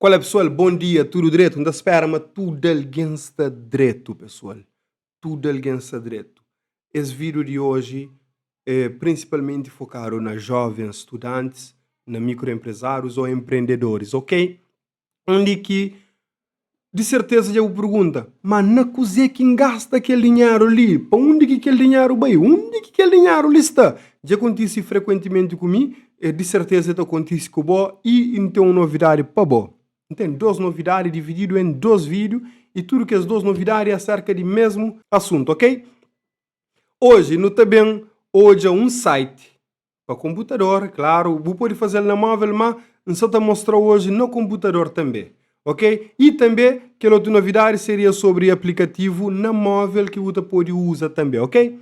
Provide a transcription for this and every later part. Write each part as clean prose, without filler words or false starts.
Qual é pessoal? Bom dia, tudo dretu? N ta spera ma tudo algen sta dretu, pessoal. Tudo algen sta dretu. Es vídeo di oji é prinsipalmenti fokadu na jovens studantis, na mikroempresárius ou empreendedoris, ok? Undi ki di serteza dja bu pergunta, ma na kuzê ki N gasta kel dinheru li? Pa undi ki kel dinheru bai? Undi ki kel dinheru li sta? Dja kontise frekuentimenti ku mi, e di serteza ta kontise ku bo i N ten un novidadi pa bo. N ten dôs novidadi divididu en dôs vídiu i tudu kes dôs novidadi é aserka di mesmu asuntu, ok? Oji nu ta ben odja un site Pa konputador, klaru, bu pode faze-l na móvel, má N sta ta mostra-u oji na konputador tanbê, ok? I tanbê, kel otu novidadi seria sobri aplikativu na móvel ki bu ta pode uza tanbê, ok?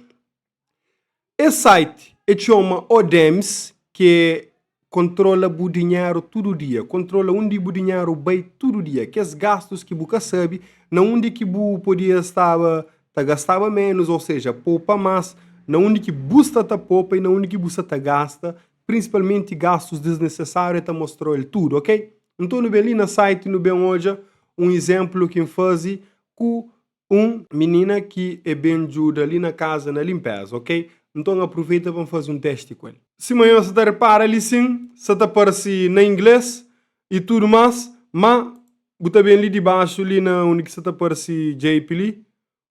Es site é txoma Odems, ki é kontrola bu dinheru tudu dia, kontrola undi bu dinheru bai tudu dia, kes gastus ki bu ka sabe, na undi ki bu podia staba ta gastaba ménus, ou seja, popa más, na undi ki bu sta ta popa i na undi ki bu sta ta gasta, prinsipalmenti gastus disnesesáriu, el ta mostra-u el tudu, ok? Nton nu ben li na site nu ben odja un izénplu ki N faze ku un minina ki e ben djuda li na kaza na linpéza, ok? Nton aproveita pa N faze un testi ku el. Sima nhos sa ta repara li sin, sa ta parse na inglês i tudu más, má Bu ta ben li di baxu li na undi ki sa ta parse JP li,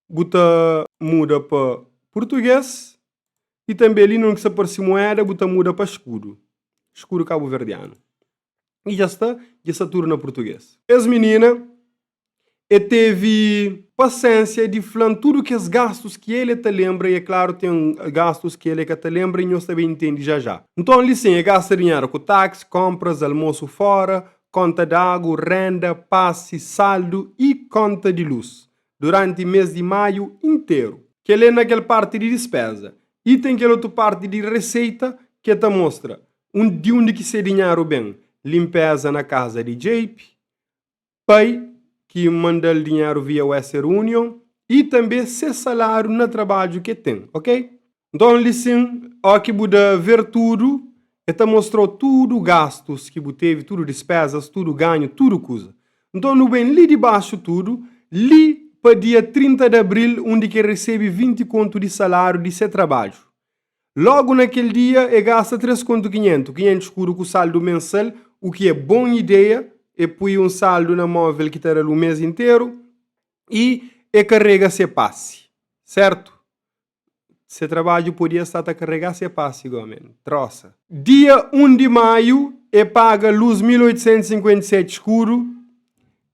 bu ta muda pa purtuges i tanbe li na undi ki sa parse mueda bu ta muda pa skudu, skudu kabuverdianu. I dja sta, dja sta tudu na purtuges. Es minina e tevi pasensia di fla-m tudu kes gastus ki el e ta lenbra i e klaru ten gastus ki el e ka ta lenbra i nhos ta ben intendi ja ja. Nton li sin e gasta dinheru ku taksi, konpras, almosu fora, konta di agu, renda, pasi, saldu i konta di lus duranti mês di maiu interu. Kel é na kel parti di dispéza. I ten kel otu parti di reseita ki el ta mostra un di undi ki se dinheru ben, linpéza na kaza di JP, pai ki manda-l dinheru via Western Union i tanbê se saláriu na trabadju ki el ten, ok? Nton li sin, ó ki bu da ver tudu, e ta mostrau tudu gastus ki bu tevi, tudu dispezas, tudu ganhu, tudu kuza. Nton nu ben li di baxu tudu, li pa dia 30 di abril undi ki e resebe 20 kontu di salariu di se trabadju. Logu na kel dia e gasta 3 kontu 500, 500 skudu ku saldu mensal, u ki e bon ideia, e pui un saldu na movel ki ta da-l un mes interu i e karega se pasi, sertu? Se trabadju podia sta ta karregá se pasi go men. Trosa. Dia 1 di maiu e paga lus 1857 skudu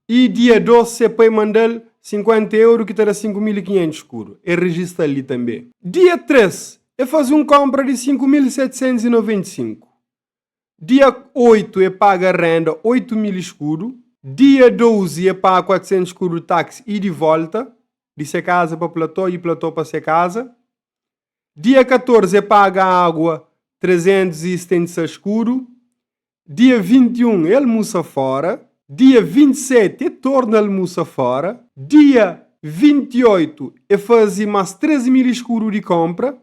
i dia 2 se pai manda-l 50 euru ki ta da 5500 skudu. E rejista-l li tanbe. Dia 3 e faze un konpra di 5795. Dia 8 e paga renda 8000 escudo. Dia 12 e paga 400 escudo di taxi ida e volta di se kaza pa Plató i Plató pa se kaza. Dia 14 e paga agua 376 escudo. Dia 21 e almusa fora. Dia 27 e torna almusa fora. Dia 28 e faze mas 3000 escudo di konpra.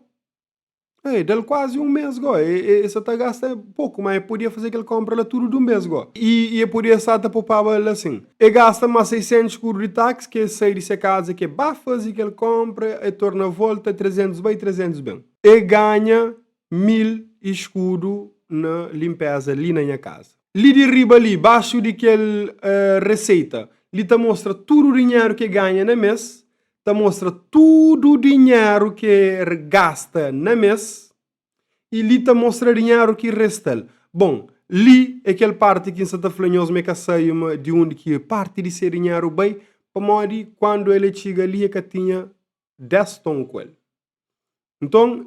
Ei, da-l kuazi un mês gó. E, e, e sa ta gasta poku, ma e podia faze kel konpra la tudu dun bês gó. I, i e podia sa ta popaba el asin. E gasta más 600 skudu di taksi ki e sai di se kaza ki e ba faze kel konpra, e torna volta, 300 bai, 300 ben. E ganha 1000 iskudu na linpeza li na nha kaza. Li di riba li, baxu di kel reseita, li ta mostra tudu dinheru ki e ganha na mês. ta mostra tudu dinheru ki el gasta na mês i li ta mostra dinheru ki resta-l. Bon, li é kel párti ki N sta ta fla nhos ma é ka sabe ma di undi ki párti di se dinheru bai, pamodi kandu el txiga li el ka tinha 10 ton ku el. Nton,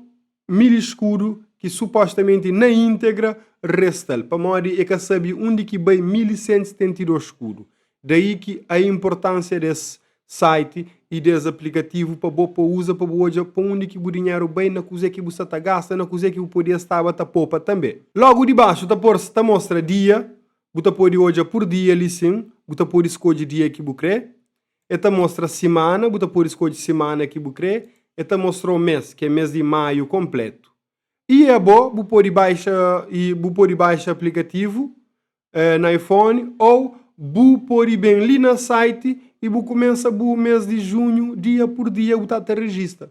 mil iskudu ki supostamenti na íntegra resta-l, pamodi e ka sabe undi ki bai 1172 skudu. Daí ki a inportánsia des site i des aplikativu pa bo pa uza pa bu odja pa undi ki bu dinheru bai, na kuzê ki bu sta ta gasta, na kuzê ki bu podia staba ta popa tanbê. Logu di baxu ta por ta mostra dia, bu ta pode odja pur dia li sin, bu ta pode skodje dia ki bu kre. E ta mostra simana, bu ta pode skodje simana ki bu kre. E ta mostra-u mês, ki é mês di maiu konplétu. I abo, bu pode baixa i bu pode baixa aplikativu na iPhone ô bu pode ben li na site i bu kumesa bu mês di junhu dia pur dia bu ta ta rejista.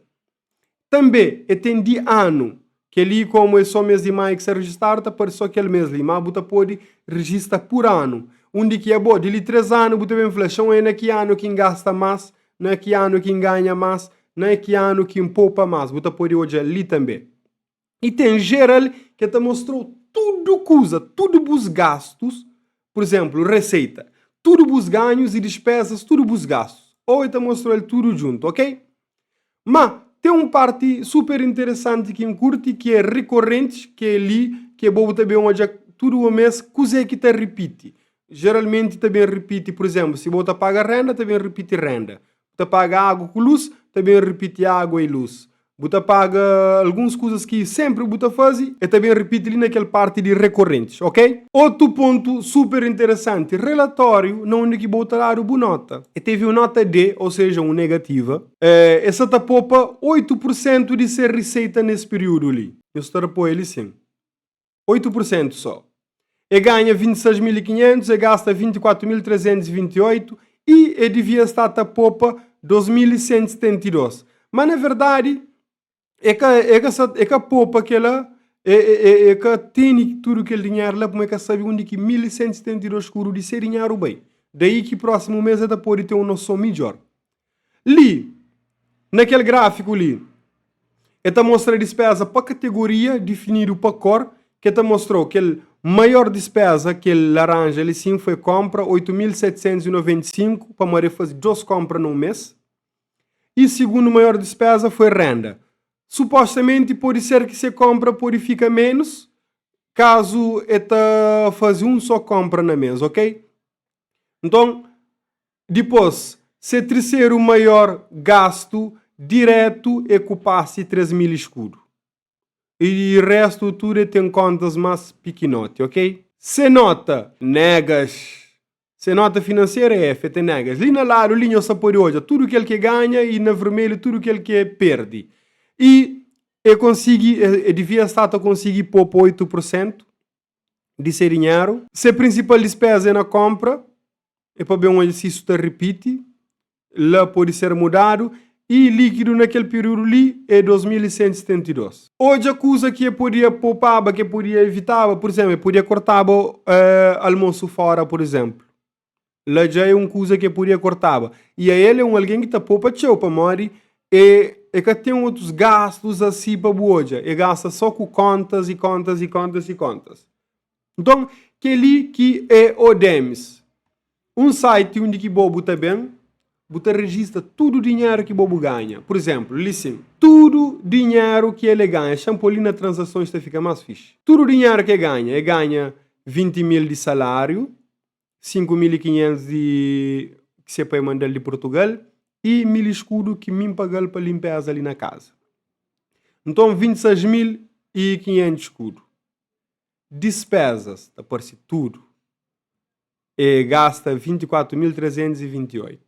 Tanbê e ten di anu. Kel-li komu é só mês di maiu ki sta rejistadu ta parse só kel mês li, má bu ta pode rejista pur anu. Undi ki abo, di li 3 anu bu ta ben fla, Xon é na ki anu ki N gasta más, na ki anu ki N ganha más, na ki anu ki N popa más. Bu ta pode odja li tanbê. I ten jeral ki ta mostra-u tudu kuza, tudu bus gastus, pur izénplu, reseita, tudu bus ganhus i dispézas, tudu bus gastus. Ô el ta mostra-u el tudu djuntu, ok? Má, ten un párti super interesanti ki N kurti, ki é rikorrentis, ki é li ki bo bu ta ben odja tudu mês kuzê ki ta ripiti. Jeralmenti ta ben ripiti, pur izénplu, si bo ta paga rénda, ta ben ripiti rénda. Bu ta paga agu ku lus, ta ben ripiti agu i lus. Bu ta paga alguns kuzas ki sénpri bu ta faze, el ta ben ripiti li na kel párti di rekorrentis, ok? Otu pontu super interesanti, relatóriu na undi ki bo ta dadu bu nóta. E tevi un nóta D, ou seja, un negativa. E sa ta popa 8 pur sentu di se riseita nes piriudu li. Nhos ta rapoia li sin. 8 pur sentu só. E ganha 26.500, e gasta 24.328 i e divia sta ta popa 2.172. Ma na verdadi, e ka e ka sa e ka popa kela, e e e ka tene tudu kel dinheru la pamodi e ka sabe undi ki 1.172 skuru di se dinheru bai. Daí ki prósimu mês e ta pode ten un noson midjór. Li, na kel gráfiku li, el ta mostra dispéza pa kategoria difinidu pa kor, ki el ta mostra-u kel maior dispéza, kel laranja li sin, foi kónpra, 8.795, pamodi el faze dôs kónpra na un mês. I sigundu maior dispéza foi rénda. Supostamenti pode ser ki se kónpra pode fika ménus, kazu el ta faze un sô kónpra na mês, ok? Nton, dipôs, se triseru maior gastu dirétu é ku pasi 3 mil iskudu. I réstu tudu é ten kóntas más pikinoti, ok? Se nóta, negas. Se nóta finanseru é F, é ten negas. Li na ladu li nhos ta pode odja tudu kel ki é ganha i na vermelhu tudu kel ki é perde. I é konsigi, é divia sta ta konsigi popa 8 pur sentu. di se dinheru. Se prinsipal dispéza é na kónpra, é pa ben odja si isu ta ripiti, la pode ser mudadu, y líkidu na kel piriudu li é 2172. Odja kuza ki e podia popaba, ki e podia evitaba, pur izénplu, e podia kortaba almosu fóra, pur izénplu. La dja é un kuza ki e podia kortaba. I ael é un algen ki ta popa txeu, pamodi e e ka ten otus gastus asi pa bu odja. E gasta sô ku kóntas i kóntas i kóntas i kóntas. Nton, kel-li ki é Odems, un site undi ki bo bu ta ben, bu ta rejista tudu dinheru ki bo bu ganha. Pur izénplu, li sin, tudu dinheru ki el e ganha, xa-m pô li na tranzasons ta fika más fixi. Tudu dinheru ki e ganha, e ganha 20 mil di saláriu, 5500 di ki se pai manda-l di Purtugal i 1000 iskudu ki mi N paga-l pa linpeza li na kaza. Nton, 26500 iskudu. Dispezas, ta parse tudu, e gasta 24328.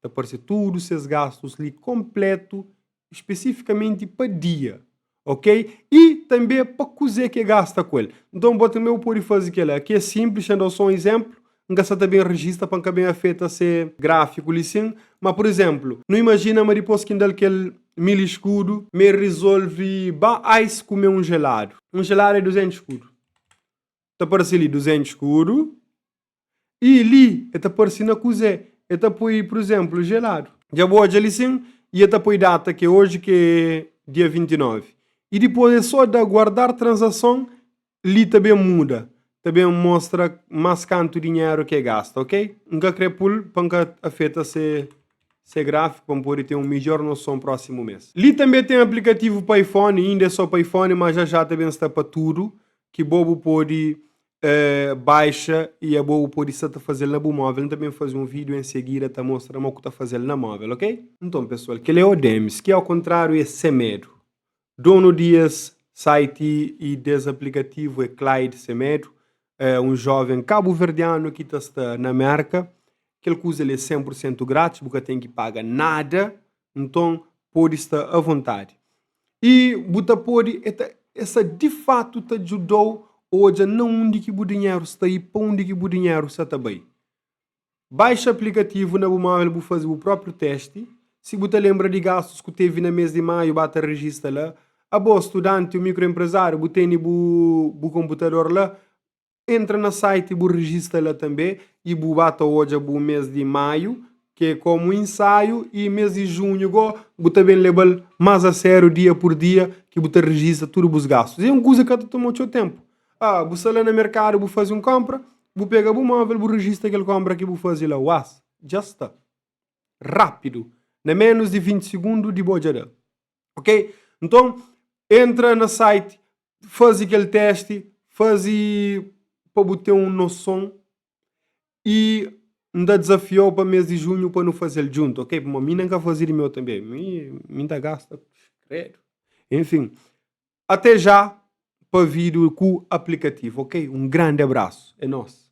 Ta parse tudu ses gastus li konpletu spesifikamenti pa dia, ok? I tanbe pa kuze ki e gasta ku el. Nton bo tanbe bu pode faze kela. Ki é sinplis, xa N da-u so un izenplu, N ka sa ta ben rejista pa N ka ben afeta se grafiku li sin, ma pur izenplu, nu imajina ma dipos ki N da-l kel 1000 iskudu, ma el rizolve ba ice kume un jeladu. Un jeladu é 200 iskudu. Ta parse li 200 iskudu. I li e ta parse na kuzê? E ta poi, pur izénplu, jeladu. Dja bu odja li sin? I e ta poi data ki é oji ki é dia 29. I dipôs é sô da guardar transason, li ta ben muda, ta ben mostra más kantu dinheru ki e gasta, ok? N ka krê pul pa N ka afeta se se gráfiku pa N pode ten un midjór noson prósimu mês. Li tanbê ten aplikativu pa iPhone, inda é sô pa iPhone, má já já ta ben sta pa tudu, ki bo bu pode baixa i abo bu pode sta ta fazel na bu móvel. N ta ben faze un vídeo en seguida ta mostra mo ku ta fazel na móvel, ok? Nton pesoal, kel é Odemis, ki ao kontráriu é Semedo. Donu di es site i des aplikativu é Clyde Semedo, é un jóven kabuverdianu ki ta sta na Merka. Kel kuza li é 100 pur sentu grátis, bu ka ten ki paga nada, nton pode sta avontadi. I bu ta pode, e ta, e sta di fatu ta djuda-u odja na undi ki bu dinheru sta i pa undi ki bu dinheru sta ta bai. Baixa aplikativu na bu móvel bu faze bu própriu testi. Si bu ta lenbra di gastus ku tevi na mês di maiu, ba ta rejista la. Abo, studanti ô mikroenprezáriu, bu tene bu bu konputador la, entra na site bu rejista la tanbê i bu ba ta odja bu mês di maiu, ki é komu insaiu, i mês di junhu gó bu ta ben leba-l más a sériu dia pur dia ki bu ta rejista tudu bus gastus. É un kuza ki ka ta toma txeu ténpu. Ah, bu sta la na merkadu bu faze un konpra, bu pega bu móvel bu rejista kel konpra ki bu faze la, uás, dja sta. Rápidu, na ménus di 20 sigundu di bo dja da. Ok? Nton, entra na site, faze kel testi, faze pa bu ten un noson i N ta dizafia-u pa mês di junhu pa nu faze-l djuntu, ok? Pamodi mi nen ka faze di meu tanbê, mi mi N ta gasta, kredu. Enfin, Até já pa vídeo ku aplikativu ok un grandi abrasu é nos.